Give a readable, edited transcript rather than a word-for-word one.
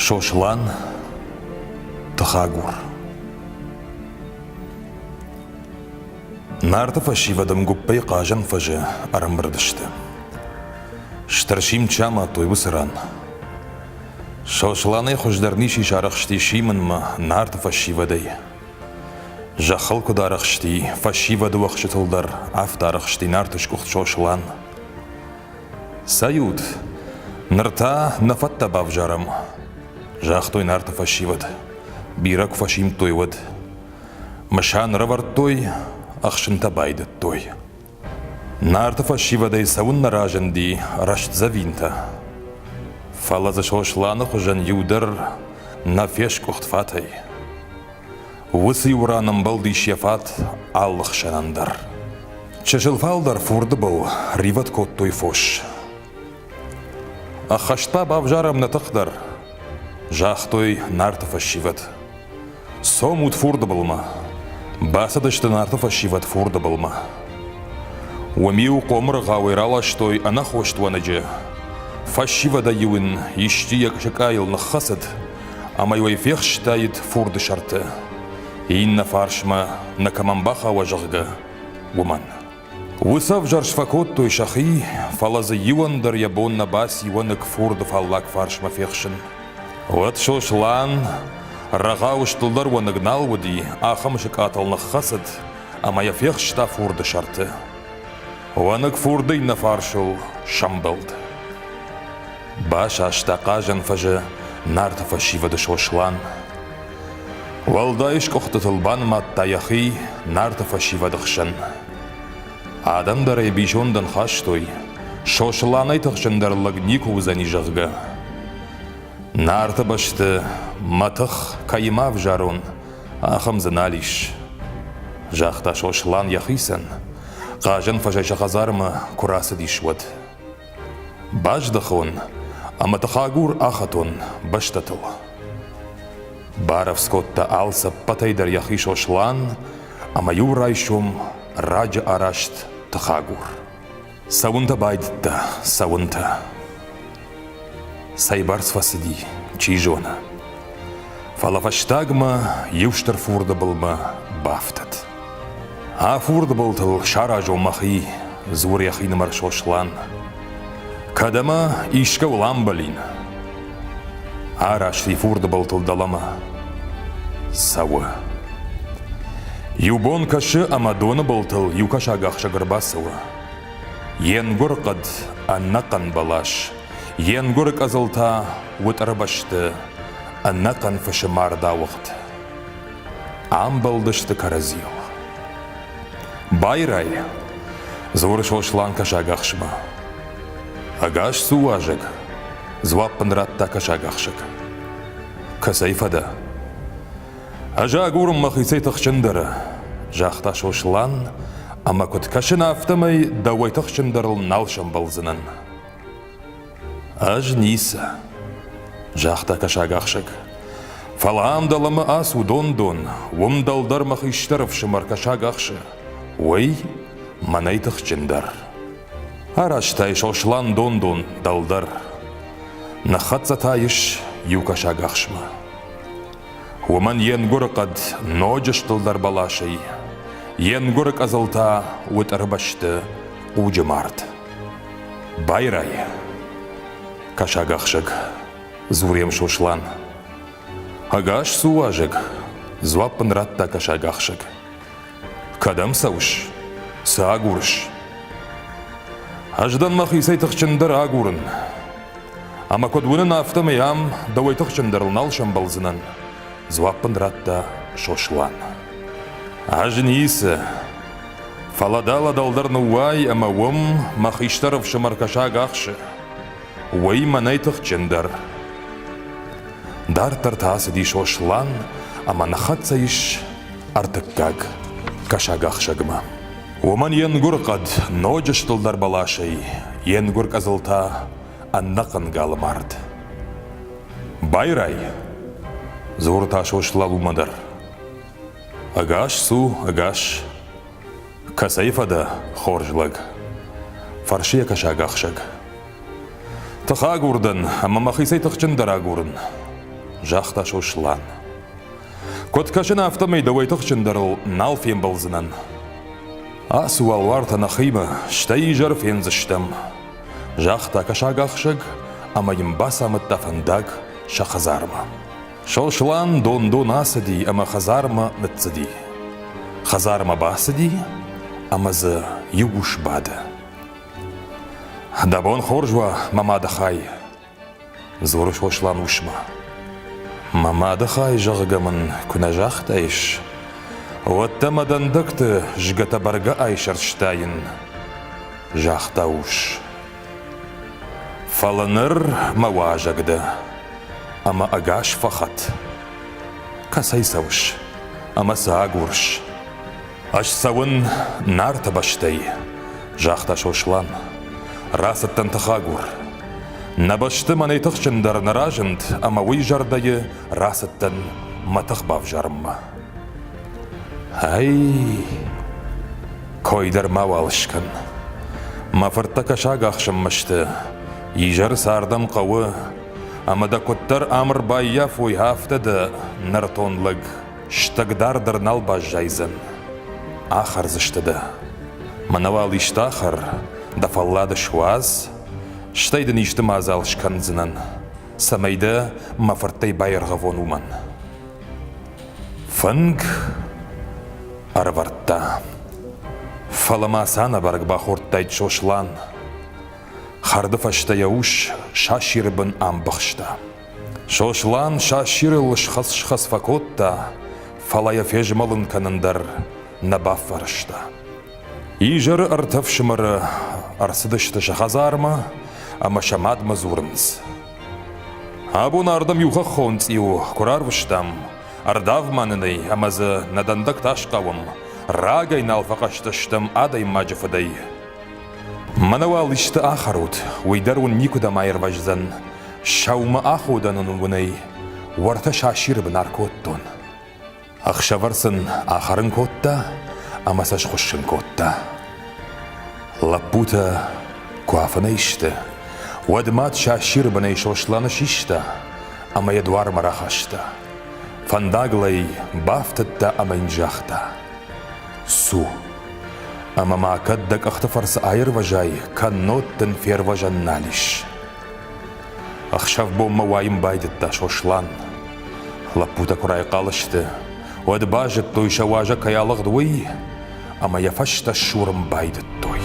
Сослан тыхагур. Нарты фӕсивӕд ӕмгуыппӕй хъазӕн фӕзы ӕрӕмбырд сты. Стыр симд самадтой уыцы ран. Сосланӕй хуыздӕр ничи сарӕхсти симынмӕ Нарты фӕсивӕдӕй. Зӕххыл куыд арӕхсти, фӕсивӕды уӕхсчытыл дӕр афтӕ арӕхсти Нарты сгуыхт Сослан. Цӕйут, ныр та нӕ фӕдтӕ бавзарӕм, загътой Нарты фӕсивӕд, бирӕ куы фӕсимдтой, уӕд. Мысан ӕрӕвӕрдтой, ӕхсынтӕ байдыдтой. Нарты фӕсивӕдӕй цӕуыннӕ разынди рӕстдзӕвинтӕ. Фӕлӕ дзы Сосланы хуызӕн иу дӕр нӕ фескъуыхт фатӕй. Уыцы иу ран ӕмбӕлдис йӕ фат алы хсӕнӕн дӕр. Чысыл фалдӕр фурды был ривӕд кодтой фос. Ӕххӕст та бавзарӕм нӕ тых дӕр, загътой Нарты фӕсивӕд. Цомут фурды былмӕ. Бацыдысты Нарты фӕсивӕд фурды былмӕ. Уым-иу хъомыргъауӕй раластой ӕнӕхост уӕныджы. Фӕсивӕдӕй-иу ын исчи йӕ сыкъайыл ныххӕцыд ӕмӕ-иу ӕй фехстаид фурды сӕрты, иннӕ фарсмӕ нӕ кӕмӕн бахауа, зӕгъгӕ, уымӕн. Уыцы ӕвзӕрст фӕкодтой сӕхи, фӕлӕ дзы иуӕн дӕр йӕ бон нӕ баци уӕныг фурды фаллаг фарсмӕ фехсын. Уӕд Сослан, рӕгъауы стылдӕр уӕныг нал уыди, ахӕм сыкъатыл ныххӕцыд ӕмӕ йӕ фехста фурды сӕрты. Уӕныг фурды иннӕ фарсыл сӕмбӕлд. Басаста хъазӕн фӕзы Нарты фӕсивӕды Сослан. Уӕлдай скъуыхтытыл банымадта йӕхи Нарты фӕсивӕды хсӕн. Адӕм дӕр ӕй бизондӕн хастой, Сосланӕй тыхджындӕр лӕг никуы уыдзӕни, зӕгъгӕ. Нарты бӕсты мӕ тых кӕимӕ ӕвзарон, ахӕм дзы нал ис, загъта Сослан йӕхицӕн, хъазӕн фӕзӕй сӕ хӕдзармӕ куы рацыдис, уӕд. Баздӕхон ӕмӕ тыхагур ахӕтон бӕстӕтыл. Барӕвдз кодта алцӕппӕтӕй дӕр йӕхи Сослан ӕмӕ иу райсом раджы араст тыхагур. Цӕуынтӕ байдыдта, цӕуынтӕ. Цӕйбӕрц фӕцыди, чи зоны. Фӕлӕ фӕстагмӕ иу стыр фурды былмӕ бафтыд. А фурды былтыл саразон мӕхи, дзуры йӕхинымӕр Сослан. Кӕд ӕмӕ искӕуыл амбӕлин. Араст и фурды былтыл дӕлӕмӕ. Цӕуы. Иу бон кӕсы ӕмӕ доны былтыл иу кӕсагахсӕг ӕрбацӕуы. Йе нгуыр хъӕд ӕнӕхъӕн бӕлас, йе нгуыры къӕдзыл та уытъырбӕсты ӕнӕхъӕн фысы мард ауыгъд. Амбӕлдысты кӕрӕдзийыл. Байрай, дзуры Сослан кӕсагахсмӕ. Ӕгас цу, уазӕг, дзуапп ын радта кӕсагахсӕг. Кӕцӕй фӕдӕ? Ӕз агурын мӕхицӕй тыхджындӕры, загъта Сослан, ӕмӕ куыд кӕсын, афтӕмӕй дӕуӕй тыхджындӕрыл нал сӕмбӕлдзынӕн. Ӕз ницы, загъта кӕсагахсӕг. Фӕлӕ ам дӕлӕмӕ ацу дон-дон, уым дӕлдӕр мӕ хистӕр ӕфсымӕр кӕсаг ахсы. Уый мӕнӕй тыхджындӕр. Арӕзта Сослан дон-дон дӕлдӕр. Ныххӕццӕ та ис иу кӕсагахсмӕ. Уымӕн йе нгуыры хъӕд ноджы стылдӕр бӕласӕй, йе нгуыры къӕдзыл та уытъырбӕсты хъуджы мард. Байрай, кӕсагахсӕг, дзурӕм Сослан. Ӕгас цу, уазӕг, дзуапп ын радта кӕсагахсӕг. Кӕдӕм цӕуыс? Цы агурыс? Ӕз дӕн мӕхицӕй тыхджындӕр агурын. Ӕмӕ куыд уынын, афтӕмӕй ам дӕуӕй тыхджындӕрыл нал сӕмбӕлдзынӕн, дзуапп ын радта Сослан. Ӕз ницы, фӕлӕ дӕлӕ дӕлдӕр ныууай ӕмӕ уым мӕ хистӕр ӕфсымӕр кӕсаг ахсы. Уый мӕнӕй тыхджындӕр. Дарддӕр та ацыди Сослан ӕмӕ ныххӕццӕ ис ӕртыккаг кӕсагахсӕгмӕ. Уымӕн йе нгуыр хъӕд ноджы стылдӕр бӕласӕй, йе нгуыр къӕдзыл та ӕнӕхъӕн галы мард. Байрай! дзуры та Сослан уымӕ дӕр. Ӕгас цу, ӕгас! Кӕцӕй фӕдӕ, хорз лӕг? фӕрсы йӕ кӕсагахсӕг. Тыхагур дӕн ӕмӕ мӕхицӕй тыхджындӕр агурын. загъта Сослан. Куыд кӕсын, афтӕмӕй дӕуӕй тыхджындӕрыл нал фембӕлдзынӕн. Ацу уал уартӕ нӕхимӕ, стӕй изӕр фендзыстӕм, загъта кӕсагахсӕг ӕмӕ йын бацамыдта фӕндаг сӕ хӕдзармӕ. Сослан дон-дон ацыди ӕмӕ хӕдзармӕ ныццыди. Хӕдзармӕ бацыди ӕмӕ дзы иу ус бады. Дӕ бон хорз уа, мӕ мады хай, дзуры Сослан усмӕ. Мӕ мады хай, зӕгъгӕ мын куы нӕ загътаис, уӕд дӕ мӕ дӕндӕгты згӕтӕ бӕргӕ айсӕрстаин, загъта ус. Фӕлӕ ныр мӕ уазӕг дӕ, ӕмӕ ӕгас фӕхӕт. Кӕцӕй цӕуыс ӕмӕ цы агурыс? Ӕз цӕуын Нарты бӕстӕй, загъта Сослан. Рацыдтӕн тыхагур. Нӕ бӕсты мӕнӕй тыхджындӕр нӕ разынд ӕмӕ уый зӕрдӕйы рацыдтӕн мӕ тых бавзарынмӕ. Ӕй, кой дӕр мауал скӕн. Мӕ фырттӕ кӕсаг ахсынмӕ сты, изӕры цардӕм хъӕуы, ӕмӕ дӕ куыддӕр ам ӕрбаййафой, афтӕ дӕ нӕртон лӕг стӕгдар дӕр нал баззайдзӕн. Ахӕрдзысты дӕ. Мӕнӕ уал исты ахӕр, дӕ фӕллад суадз, стӕй дын исты мадзал скӕндзынӕн, цӕмӕй дӕ мӕ фырттӕй баиргъӕвон, уымӕн. Фынг ӕрӕвӕрдта. Фӕлӕ ма цанӕбӕрӕг бахордтаид Сослан. Хӕрды фӕстӕ йӕ ус сасиры бын амбӕхста. Сослан сасирыл схӕц-схӕц фӕкодта, фӕлӕ йӕ фезмӕлын кӕнын дӕр нӕ бафӕрӕзта. Изӕры ӕртӕ фсымӕры ӕрцыдысты сӕ хӕдзармӕ ӕмӕ сӕ мадмӕ дзурынц. Абон ардӕм иу хӕххон цъиу куы рарвыстам, ӕрдав ма нын ӕй ӕмӕ дзы нӕ дӕндӕгтӕ асхъауӕм, рагӕй нал фӕхъӕстӕ стӕм адӕймаджы фыдӕй. Мӕнӕ уал исты ахӕрут, уый дӕр уын никуыдӕм аирвӕздзӕн. Сӕумӕ аходӕн уын ӕй уӕртӕ сасиры бын ӕркодтон. Ӕхсӕвӕр сын ахӕрын кодта ӕмӕ сӕ схуыссын кодта. Лӕппутӕ куы афынӕй сты, уӕд мад сасиры бынӕй Сосланы систа ӕмӕ йӕ дуармӕ рахаста. Фӕндагыл ӕй бафтыдта ӕмӕ йын загъта: Цу, ӕмӕ ма кӕд дӕ къӕхты фӕрцы аирвӕзай, кӕннод дын фервӕзӕн нал ис. Ӕхсӕв-бонмӕ уайын байдыдта Сослан. Лӕппутӕ куы райхъал сты, уӕд базыдтой, сӕ уазӕг кӕй алыгъд, уый, ӕмӕ йӕ фӕстӕ сурын байдыдтой.